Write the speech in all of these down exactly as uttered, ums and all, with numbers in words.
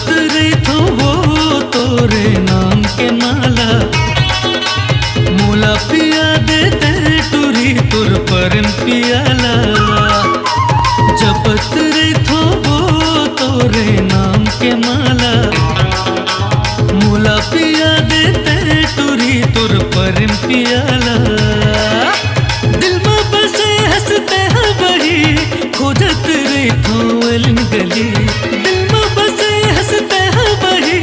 रहिथों वो तोरे नाम के माला, मोला पिया दे तैं टूरी तोर परेम पियाला। जपत रहिथों वो तोरे नाम के माला, मोला पिया दे तैं टूरी तोर परेम पियाला। दिल म बसे हस तैं ह बही, खोजत रहिथों अलंग गली। दिल म बसे हस तैं ह बही,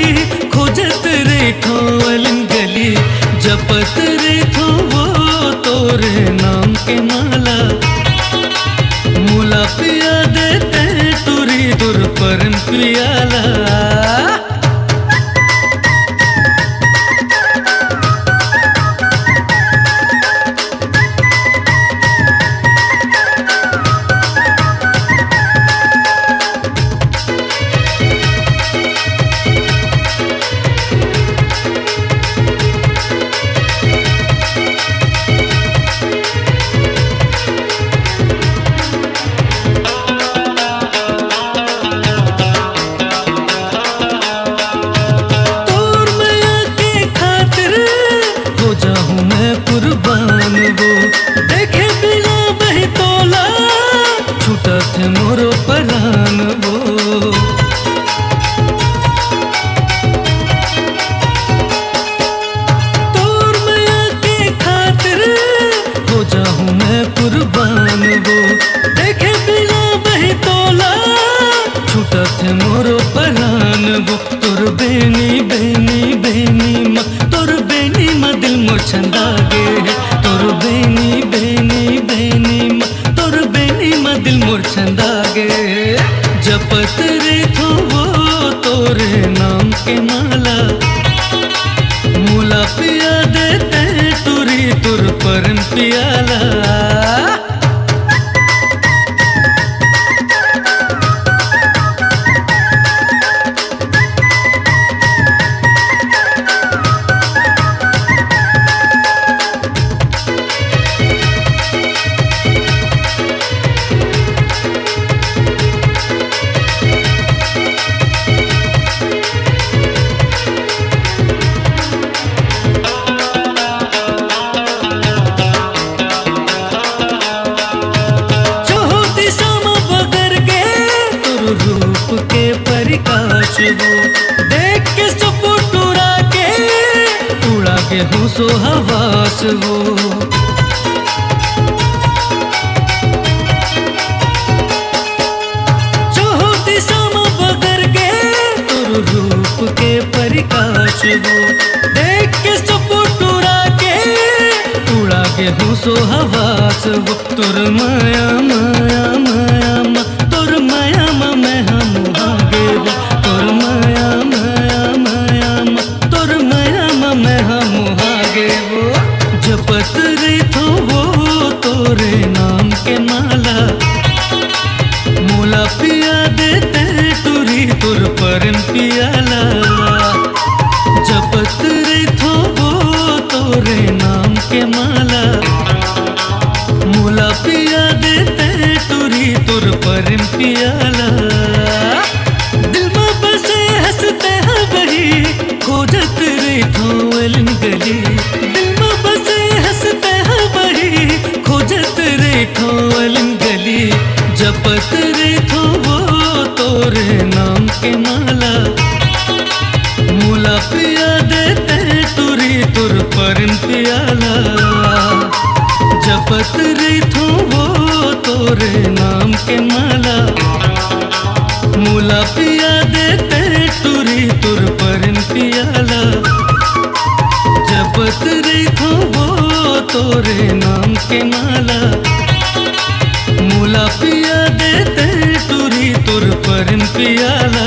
खोजत रहिथों अलंग गली। जपत रहिथों वो तोरे नाम के माला, मोला पिया दे तैं टूरी तोर परेम पियाला। तोर मया के खातिर हो जाहूं मैं कुर्बान वो। देखे बिना बही तोला, छूटत हे मोरो परान वो। तोर मया के खातिर हो जाहूं मैं कुर्बान वो। देखे बिना बही तोला, छूटत हे मोरो परान वो। तोर बेनी, बेनी, बेनी म, तोर बेनी म दिल मोर छंदा गे हे। तोर बेनी, बेनी, बेनी म, तोर बेनी म दिल मोर छंदा गे। जपत रहिथों वो तोरे नाम के माला, मोला पिया दे तैं टूरी तोर परेम पियाला। चहुदिशा म बगर गे तोर रूप के परिकाश वो। देख के सब टुरा के उड़ा गे हों सो हवास वो। चहुदिशा म बगर गे तोर रूप के परिकाश वो। देख के सब टुरा के उड़ा गे हों सो हवास वो। तोर मया, मया, मया म, तोर मया म मैं ह मोहा गे वो। तोर मया, मया, मया म, तोर मया म मैं ह मोहा गे वो। जपत रहिथों वो तोरे नाम के माला, मोला पिया दे तैं टूरी तोर परेम पियाला। जपत रहिथों वो तोरे नाम के माला, मोला पिया दे तैं टूरी तोर परेम पियाला। दिल म बसे हस तैं ह बही, खोजत रहिथों अलंग गली। दिल म बसे हस तैं ह बही, खोजत रहिथों अलंग गली। जपत रहिथों वो तोरे नाम के माला, मोला पिया दे तैं टूरी तोर परेम पियाला। जपत रहिथों वो तोरे नाम के माला, मोला पिया दे तैं टूरी तोर परेम पियाला। जपत रहिथों वो तोरे नाम के माला, मोला पिया दे तैं टूरी तोर परेम पियाला।